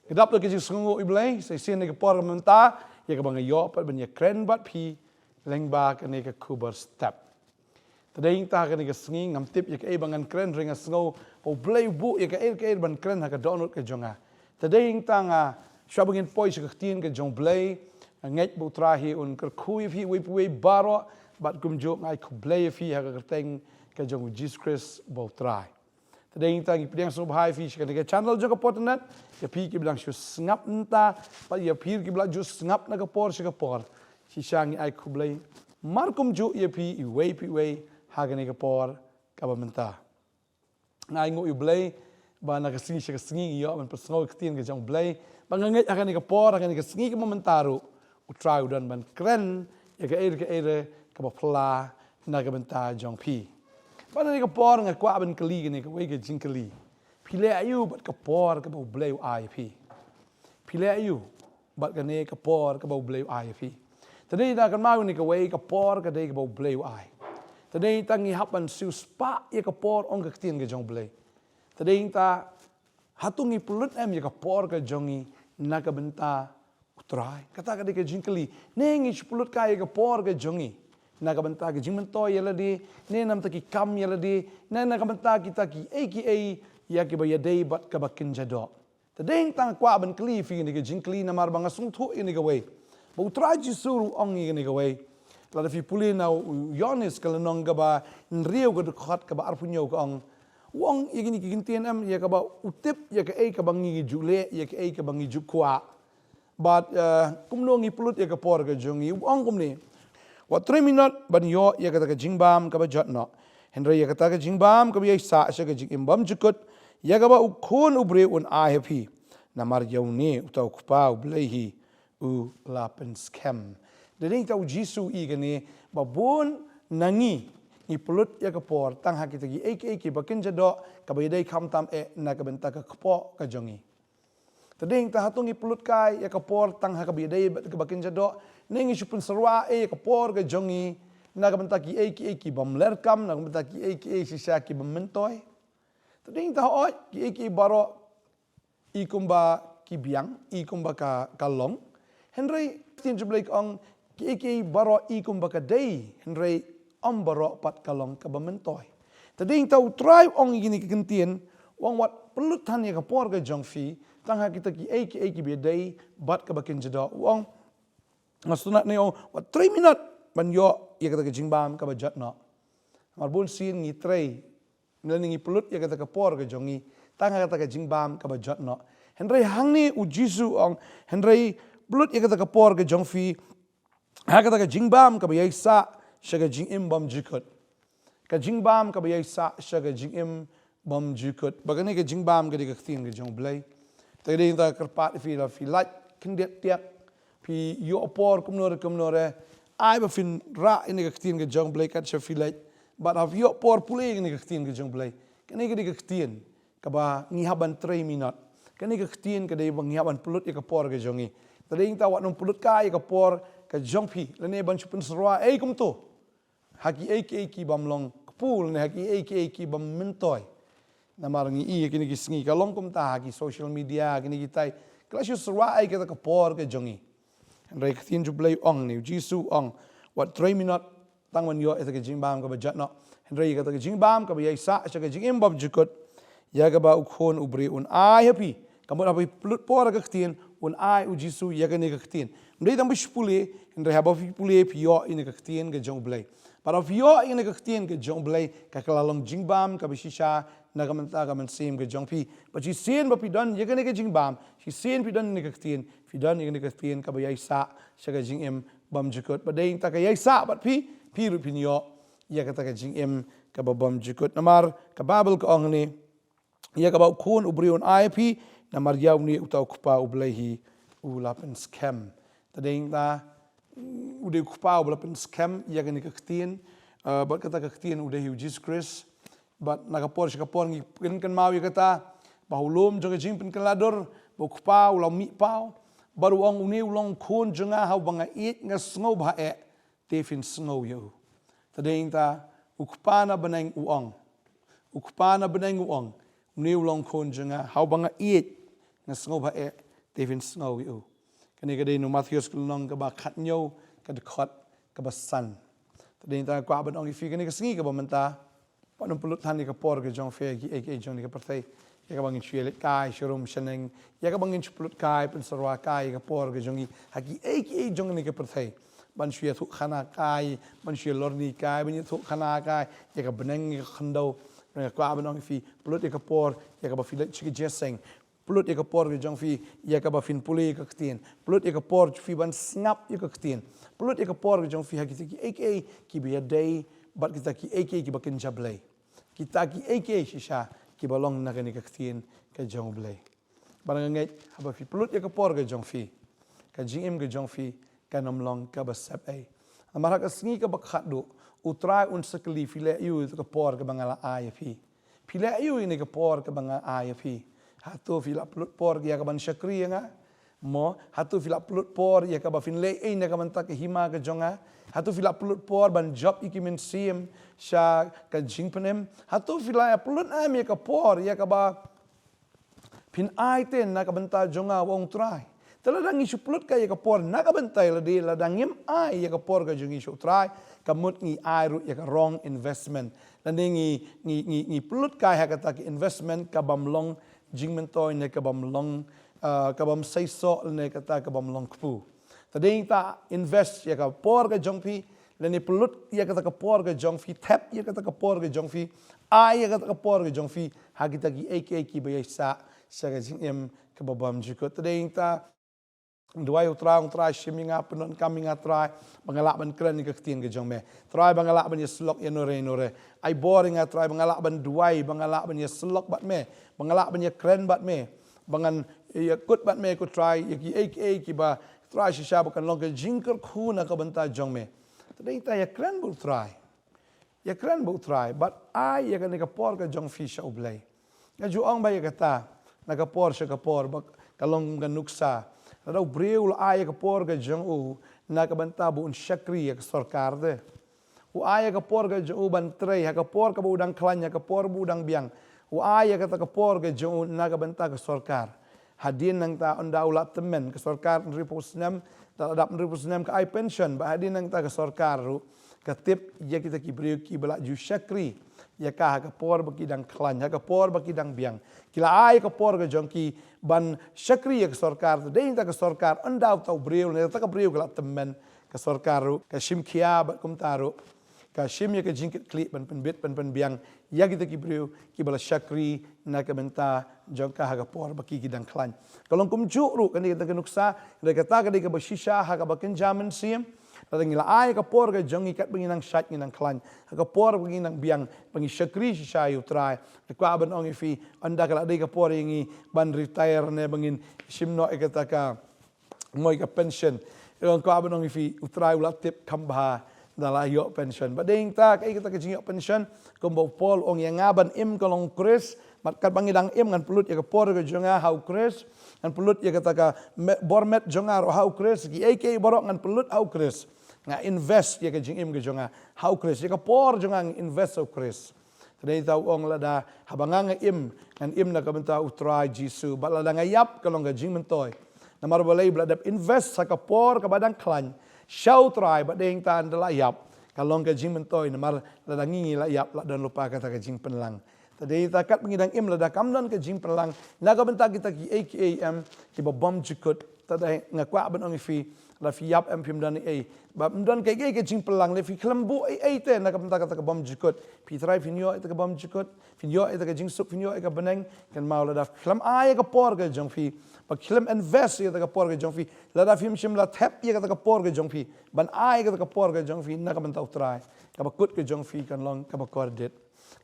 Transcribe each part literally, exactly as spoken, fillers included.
Ka dap da ka jingsngewnguh ïa U Blei, sa shisien ha kane ka por mynta, ïa kaba nga ïoh pat ban ïakren bad phi lyngba kane ka khubor step. Te dei nangta ha kane ka sngi, ngam tip ïa kaei ba ngan kren, hynrei nga sngew ba U Blei u buh ïa kaei kaei ban kren ha ka dohnud ka jong nga. Te dei nangta nga, shuwa ba ngin poi sha ka ktien ka jong U Blei, nga ngeit ba U Trai hi un kyrkhu ïa phi uwei pa uwei baroh, bad kumjuh nga ai khublei ïa phi ha ka kyrteng ka jong U Jisu Khrist uba U Trai. Te dei nangta ngi pdiang sngewbha ïa phi sha kane ka channel jong ka Por Internet, ïa phi kiba dang shu sngap mynta, bad ïa phi kiba la ju sngap na ka por sha ka por. Shisha ngi ai khublei markumjuh ïa phi iwei pa iwei ha kane ka por kaba mynta. Nga ainguh ïa U Blei ba na ka sngi sha ka sngi ngi ïoh ban pynsngew ïa ka ktien ka jong U Blei. Bad nga ngeit ha kane ka por, ha kane ka sngi kaba mynta ruh, U Trai u don ban kren ïa kaei kaei kaba phylla na ka bynta jong phi. Bad ha kane ka por nga kwah ban kylli kane kawei ka jingkylli. Phi leh aïu bad ka por kaba U Blei u ai ïa phi? Phi leh aïu bad kane ka por kaba U Blei u ai ïa phi? Te dei nangta kynmaw ïa kane kawei, ka por ka dei kaba U Blei u ai. Te dei nangta ngi hap ban siewspah ïa ka por, ong ka ktien ka jong U Blei. Te dei nangta hato ngi pynlut em ïa ka por ka jong ngi na ka bynta U Trai? Kata ka dei ka jingkylli. Ne ngi shu pynlut kai ïa ka por ka jong ngi na ka bynta ka jingmyntoi ïa lade, ne na ka bynta ki kam ïa lade, ne na ka bynta kita kiei kiei ïa kiba ïadei bad kaba kynja doh? Te dei nangta nga kwah ban kylli ïa phi kane ka jingkylli namar ba nga sngewthuh ïa kane kawei. Ba U Trai Jisu ruh u ong ïa kane kawei. Lada phi pule na u Ïoannis ka lynnong kaba hynriew, ka dkhot kaba arphew hynñiew, ka ong, u ong ïa kine ki kyntien em, ïa kaba u tip ïa kaei kaba ngi ju leh, ïa kaei kaba ngi ju kwah. Bad, eh, kumno ngi pynlut ïa ka por ka jong ngi? U ong kumne: Wat trei minot ban ïoh ïa kata ka jingbam kaba jot noh, hynrei ïa kata ka jingbam kaba ïaisah sha ka jingim bymjukut, ïa kaba U Khun u briew un ai ha phi. Namar ïa une uta U Kpa U Blei hi u la pynskhem. Te dei nangta U Jisu u ong ïa kane ba bun na ngi ngi pynlut ïa ka por tang ha kita kiei kiei kiba kynja doh, kaba ïadei khamtam eh na ka bynta ka kpoh ka jong ngi. Te dei nangta hato ngi pynlut kai ïa ka por tang ha kaba ïadei bad kaba kynja doh, ne ngi shu pynsyrwa eh ïa ka por ka jong ngi na ka bynta kiei kiei ki bym leh kam, na ka bynta kiei kiei shisha ki bym myntoi? Te dei nangta hooid, kiei kiei baroh i kumba ki biang, i kumba ka, ka long. Hynrei ka ktien jong U Blei ka ong, kiei kiei baroh i kumba ka dei, hynrei ym baroh pat ka long kaba myntoi. Te dei nangta U Trai u ong ïa kine ki kyntien, u ong wat pynlut than ïa ka por ka jong phi tang ha kita kiei kiei kiba ïadei bad kaba kynja doh. U ong, nga sngewtynnat ne, u ong wat trei minot ban ïoh ïa kata ka jingbam kaba jot noh. Namar bun sien ngi trei, ngi lane ngi pynlut ïa kata ka por ka jong ngi tang ha kata ka jingbam kaba jot noh. Hynrei hangne U Jisu u ong, hynrei pynlut ïa kata ka por ka jong phi ha kata ka jingbam kaba ïaisah sha ka jingim bymjukut. Ka jingbam kaba ïaisah sha ka jingim bymjukut. Ba kane ka jingbam ka dei ka ktien ka jong U Blei. Te dei nangta kyrpad ïa phi, lada phi lait khyndiat tiak, phi ïoh por kumno re kumno re, ai ba phin rah ïa kane ka ktien ka jong U Blei kat shaba phi leit. Bad haba phi ïoh por, pule ïa kane ka ktien ka jong U Blei. Kane ka dei ka ktien kaba ngi hap ban trei minot. Kane ka ktien ka dei ba ngi hap ban pynlut ïa ka por ka jong ngi. Te dei nangta wat nym pynlut kai ïa ka por ka jong phi lane ban shu pynsyrwa ei kumto ha kiei kiei ki bym long kpu lane ha kiei kiei ki bym myntoi. Namar ngi i ïa kine ki sngi ka long kumta ha ki social media, kine kitai, ki la shu syrwa ei kata ka por ka jong ngi. Hynrei ka ktien jong U Blei u ong ne, U Jisu u ong, wat trei minot tang ban ïoh ïa kata ka jingbam kaba jot noh, hynrei ïa kata ka jingbam kaba ïaisah sha ka jingim bymjukut, ïa kaba U Khun u briew un ai ha phi. Ka mut haba phi pynlut por ha ka ktien, un ai U Jisu ïa kane ka ktien. Ym dei tang ba phi pule, hynrei haba phi pule phi ïoh ïa kane ka ktien ka jong U Blei. Bad haba phi ïoh ïa kane ka ktien ka jong U Blei, ka, ka la long jingbam kaba shisha na ka bynta ka mynsiem ka jong phi. Bad shisien ba phi don ïa kane ka jingbam, shisien phi don ïa kane ka ktien, phi don ïa kane ka ktien kaba ïaisah sha ka jingim bymjukut. Bad dei nangta ka ïaisah bad phi, phi ruh phin ïoh ïa kata ka jingim kaba bymjukut. Namar ka Baibl ka ong ne, ïa kaba U Khun u briew un ai ha phi, namar ïa une uta U Kpa U Blei hi u la pynskhem. Te dei nangta u dei U Kpa uba la pynskhem ïa kane ka ktien, eh, bad kata ka ktien u dei hi U Jisu Khrist. Bad na ka por sha ka por ngi kyn-, kynmaw ïa kata, ba ha u lum jong ka jingpynkylla dur, ba U Kpa u la mih paw, bad u ong, une u long Khun jong nga ha uba nga ïeit, nga sngewbha eh, te phin sngew ïa u. Te dei nangta U Kpa na bneng u ong. U Kpa na bneng u ong, une u long Khun jong nga ha uba nga ïeit, nga sngewbha eh, te phin sngew ïa u. Kane ka dei na u Mathaios ka lynnong kaba khathynñiew, ka dkhot kaba san. Te dei nangta nga kwah ban ong ïa phi kane ka sngi kaba mynta, ban ym pynlut than ïa ka por ka jong phi ha kiei kiei jong kane ka pyrthei, ïa kaba ngin shu ïaleit kai sharum shaneng, ïa kaba ngin shu pynlut kai pynsyrwa kai ïa ka por ka jong ngi ha kiei kiei jong kane ka pyrthei. Ban shu ïathuh khana kai, ban shu ïalorni kai, ban ïathuh khana kai ïa ka bneng, ïa ka khyndew. Nga kwah ban ong ïa phi, pynlut ïa ka por ïa kaba phi leit sha ka jingïaseng. Pynlut ïa ka por ka jong phi ïa kaba phin pule ïa ka ktien. Pynlut ïa ka por jong phi ban sngap ïa ka ktien. Pynlut ïa ka por ka jong phi ha kita kiei kiei kiba ïadei bad kita kiei kiei kiba kynja Blei. Kita kiei kiei shisha kiba long na kane ka ktien ka jong U Blei. Bad nga ngeit haba phi pynlut ïa ka por ka jong phi, ka jingim ka jong phi kan ym long kaba sep ei. Namar ha ka sngi kaba khatduh, U Trai un sa kylli, phi leh aïu ïa ka por kaba nga la ai ïa phi? Phi leh aïu ïa kane ka por kaba nga ai ïa phi? Hato phi la pynlut por ïa ka ban shakri ïa nga? Mo, hato phi la pynlut por ïa kaba phin leh ei na ka bynta ka hima ka jong nga? Hato phi la pynlut por ban jop ïa ki mynsiem sha ka jingpynim? Hato phi la pynlut em ïa ka por ïa kaba phin ai te na ka bynta jong nga, u ong U Trai? Te lada ngi shu pynlut ka ïa ka por na ka bynta, lada, lada ngim ai ïa ka por ka jong ngi sha U Trai, ka mut ngi ai ruh ïa ka wrong investment. Lane ngi, ngi, ngi, ngi pynlut kai ha kata ka investment kabym long jingmyntoi ne kabym long, ah, kabym seisoh ne kata kabym long kpu. Te dei nangta invest ïa ka por ka jong phi, lane pynlut ïa kata ka por ka jong phi, thep ïa kata ka por ka jong phi, ai ïa kata ka por ka jong phi ha kita kiei kiei kiba ïaisah sha ka jingim kaba bymjukut. Te dei nangta duwai, U Trai, U Trai, shim ïa nga, pyndonkam ïa nga Trai, ba nga lah ban kren ïa ka ktien ka jong me. Trai, ba nga lah ban ïasyllok ïa nore nore. Ai bor ïa nga Trai, ba nga lah ban duwai, ba nga lah ban ïasyllok bad me, ba nga lah ban ïakren bad me, ba ngan ïakut bad me, ko Trai, ïa kiei kiei kiba, Trai, shisha ba kan long ka jingkyrkhu na ka bynta jong me. Te dei nangta ïakren bad U Trai. Ïakren bad U Trai bad ai ïa kane ka por ka jong phi sha U Blei. Nga ju ong ba ïa kata, na ka por sha ka por, ba ka long ka nuksa. Lada u briew u la ai ïa ka por ka jong u na ka bynta ba un shakri ïa ka sorkar te, u ai ïa ka por ka jong u ban trei ha ka por kaba u dang khlaiñ, ha ka por ba u dang biang. U ai ïa kata ka por ka jong u na ka bynta ka sorkar. Hadien nangta ynda u la tymmen, ka sorkar hynriewphew snem, da la dap hynriewphew snem ka ai pension, bad hadien nangta ka sorkar ruh ka tip ïa kita ki briew kiba la ju shakri ïa ka ha ka por ba ki dang khlaiñ, ha ka por ba ki dang biang. Ki la ai ka por ka jong ki ban shakri ïa ka sorkar. Te dei nangta ka sorkar, ynda uta u briew ne kata ka briew ka la tymmen, ka sorkar ruh ka shim khia, bad kumta ruh ka shim ïa ka jingkitkhlieh ban pynbit, ban pynbiang ïa kita ki briew kiba la shakri na ka bynta jong ka ha ka por ba ki, ki dang khlaiñ. Ka long kumjuh ruh kane, kata ka nuksa, hynrei kata ka dei kaba shisha ha kaba kynja mynsiem. Lada ngi la ai ka por ka jong ngi katba ngi nang shait, ngi nang khlaiñ, ha ka por ba ngi nang biang, ba ngi shakri shisha ïa U Trai. Nga kwah ban ong ïa phi, ynda ka la dei ka por ïa ngi ban retire ne ba ngin shim noh ïa kata ka, mo, ïa ka pension, nga kwah ban ong ïa phi, U Trai u la tip kham bha da la ïoh pension. Bad dei nangta kaei kata ka jingïoh pension? Kumba u Paul u ong, ïa nga ban im ka long Khrist, bad katba ngi dang im ngan pynlut ïa ka por ka jong nga ha U Khrist, ngan pynlut ïa kata ka me-, bor met jong nga ruh ha U Khrist, kiei kiei baroh ngan pynlut ha U Khrist. Nga invest ïa ka jingim ka jong nga ha U Khrist, ïa ka por jong nga nga invest ha U Khrist. Te dei nangta u ong, lada haba nga, nga im, ngan im na ka bynta U Trai Jisu, bad lada nga ïap ka long ka jingmyntoi. Namar balei? Ba la dep invest ha ka por kaba dang khlaiñ sha U Trai, bad dei nangta ynda la ïap ka long ka jingmyntoi, namar lada ngi, ngi la ïap la don lypa kata ka jingpynlang. Te dei nangta katba ngi dang im, lada kam don ka jingpynlang na ka bynta kita kiei kiei, em, kiba bymjukut, te dei, nga kwah ban ong ïa phi, lada phi ïap em phim don ei ei, ba ym don kaei kaei ka jingpynlang, lada phi khlem buh ei ei te na ka bynta kata ka bymjukut, phi trai phin ïoh ïa kata ka bymjukut, phin ïoh ïa kata ka jingsuk, phin ïoh ïa ka bneng? Kynmaw, lada phi khlem ai ïa ka por ka jong phi, ba khlem invest ïa kata ka por ka jong phi, lada phim shym la thep ïa kata ka por ka jong phi ban ai ïa kata ka por ka jong phi na ka bynta U Trai, kaba kut ka jong phi kan long kaba kordit.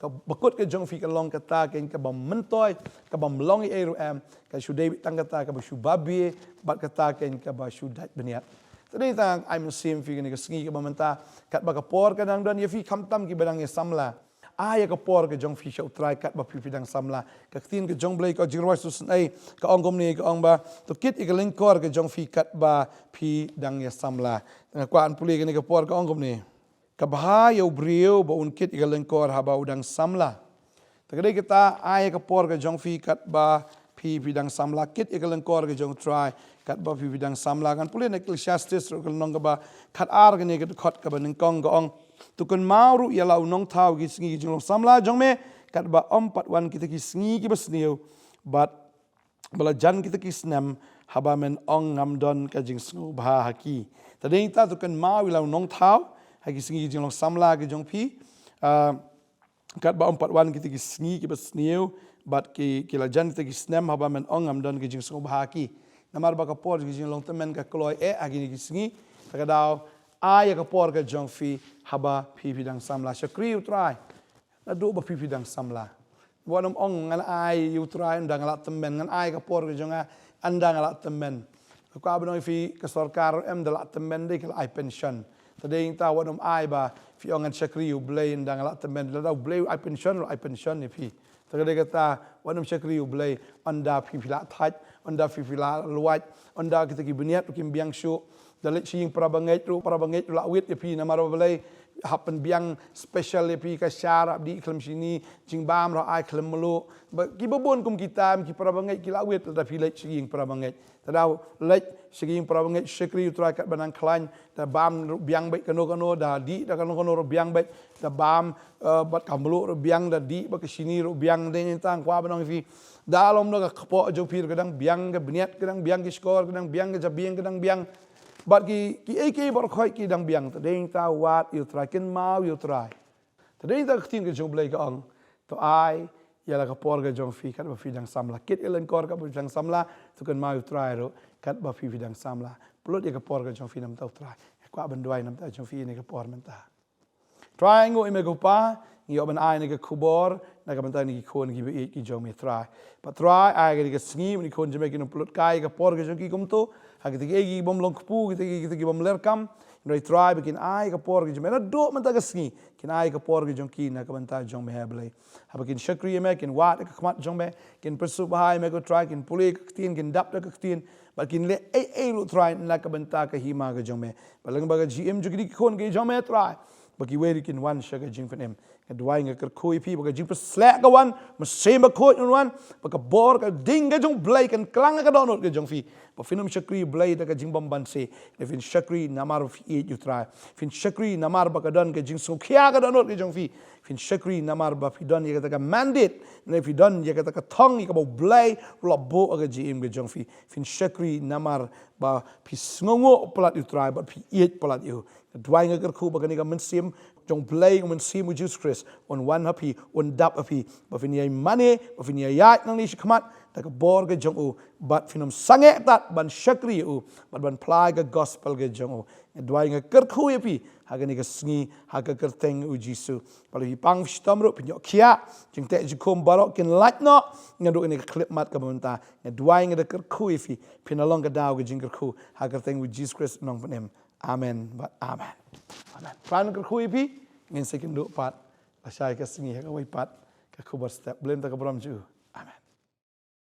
Kaba kut ka jong phi kan long kata kein kaba myntoi, kaba ym long ei ei ruh em, ka shu dei beit tang kata kaba shu babe, bad kata kein kaba shu dait bniat. Te dei nangta ai mynsiem ïa phi kane ka sngi kaba mynta, katba ka por ka dang don ïa phi, khamtam kiba dang ïasamla. Ai ïa ka por ka jong phi sha U Trai katba phi, phi dang samla. Ka ktien ka jong U Blei, ka Jingrwai Sngewsynei, ka ong kumne, ka ong ba, to kit ïa ka lyngkor ka jong phi katba phi dang ïasamla. Nga kwah ban pule kane ka por, ka ong kumne. Ka bha ïa u briew ba un kit ïa ka lyngkor haba u dang samla. Te ka dei kata, ai ïa ka por ka jong phi katba phi phi dang samla kit ïa ka lyngkor ka jong u Trai, katba phi phi dang samla. Ngan pule na Ecclesiastes ruh ka lynnong kaba khatar, kane ka dkhot kaba nyngkong ka ong: To kynmaw ruh ïa la u nongthaw ha ki sngi ki jinglong samla jong me, katba ym pat wan kita ki sngi kiba sniew, bad ba la jan kita ki snem haba men ong ngam don ka jingsngewbha ha ki. Te dei ta, to kynmaw ïa la u nongthaw ha ki sngi ki jinglong samla ki jong phi. Ah, katba ym pat wan kita ki sngi kiba sniew, bad ki, ki la jan kita ki snem haba men ong ngam don ka jingsngewbha ha ki. Namar ba ka por ki jinglong tymmen ka kloi eh ha kine ki sngi. Te ka daw ai ïa ka por ka jong phi haba phi phi dang samla. Shakri ïa u Trai naduh ba phi phi dang samla. Wat nym ong ngan ai ïa u Trai ynda nga lah tymmen, ngan ai ka por ka jong nga ynda nga lah tymmen. Ka kwah ban ong ïa phi, ka sorkar em da lah tymmen dei ka lah ai pension. Te dei ta, wat nym ai ba phi ong ngan shakri ïa u Blei ynda nga lah tymmen. Lada u Blei u ai pension, u ai pension ïa phi. Te ka dei kata, wat nym shakri ïa u Blei ynda phi phi lah thait, ynda phi phi lah lwait, ynda kita ki bniat ruh kim biang shuh. Da leit sha ïing para bangeit ruh, para bangeit ruh lah wit ïa phi, namar ba Blei hap pynbiang special ïa phi, ka shar hap dih khlem shini, jingbam ruh ai khlem mluh. Ba, kiba bun kum kita, ki para bangeit ki lah wit lada phi leit sha ïing para bangeit. Te daw leit sha ïing para bangeit, shakri ïa u Trai katba nang khlaiñ, da bam ruh biang beit kano kano, da dih da kano kano ruh biang beit, da bam, eh, bad ka mluh ruh biang, da dih bad ka shini ruh biang. Dei nangta nga kwah ban ong ïa phi, da lum da ka kpoh jong phi ruh ka dang biang, ka bniat ka dang biang, ki shkor ka dang biang, ka jabieng ka dang biang, bad ki, kiei kiei baroh khoit ki dang biang. Te dei nangta wad ïa u Trai, kynmaw ïa u Trai. Te dei nangta ka ktien ka jong u Blei ka ong, to ai ïa la ka por ka jong phi katba phi dang samla. Kit ïa la lyngkor katba phi dang samla, to kynmaw ïa u Trai ruh katba phi phi dang samla. Pynlut ïa ka por ka jong phi na ka bynta u Trai. Nga kwah ban duwai na ka bynta jong phi ha kane ka por mynta. Trai, ngi ïoh ïa me ko Pa, ngi ïoh ban ai kane ka khubor na ka bynta kine ki khun kiba ïeit ki jong me, Trai. Bad Trai, ai kane ka sngi ba kine ki khun jong me kin ym pynlut kai ïa ka por ka jong ki kumto ha kita kiei kiei ki bym long kpu, kita kiei kiei ki bym ler kam. Hynrei Trai, ba kin ai ïa ka por ka jong me naduh mynta ka sngi, kin ai ïa ka por ka jong ki na ka bynta jong me, Blei. Haba kin shakri ïa me, kin wad ïa ka khmat jong me, kin pynsngewbha ïa me ko Trai, kin pule ïa ka ktien, kin dap da ka ktien, bad kin leh ei ei ruh Trai na ka bynta ka hima ka jong me. Bad lyngba ka jingim jong kine ki khun ki jong me, Trai, ba kiwei ruh kin wan sha ka jingpynim. Nga duwai, nga kyrkhu ïa phi ba ka jingpynshlur kan wan, Mynsiem Bakhuid un wan, ba ka bor ka ding ka jong u Blei kan klang ha ka dohnud ka jong phi. Ba phin ym shakri Blei da ka jingbymbanse. Hynrei phin shakri namar ba phi ïeit ïa u Trai. Phin shakri namar ba ka don ka jingsngewkhia ha ka dohnud ka jong phi. Phin shakri namar ba phi don ïa kata ka mandate, ne phi don ïa kata ka thong ïa kaba u Blei u la buh ha ka jingim ka jong phi. Phin shakri namar ba phi sngewnguh palat ïa u Trai bad phi ïeit palat ïa u. Nga duwai, nga kyrkhu ba kane ka mynsiem jong u Blei, u Mynsiem u Jisu Khrist un wan ha phi, un dap ha phi, ba phin ïai mane, ba phin ïai ïaid nangne shakhmat da ka bor ka jong u, bad phin ym sangeh tad ban shakri ïa u bad ban phla ïa ka gospel ka jong u. Nga duwai, nga kyrkhu ïa phi ha kane ka sngi, ha ka kyrteng u Jisu. Bad lada phi pang phi shitom ruh, phin ïoh khiah, jingteh jingkhum baroh kin lait noh naduh kane ka khyllipmat kaba mynta. Nga duwai, nga da kyrkhu ïa phi, phin da long ka daw ka jingkyrkhu ha ka kyrteng u Jisu Khrist u nongpynim. Amen bad amen. Amen. Trai un kyrkhu ïa phi. Ngin sa ïakynduh pat lashai ka sngi ha kawei pat ka khubor step. Blei un kyrkhu ïa phi.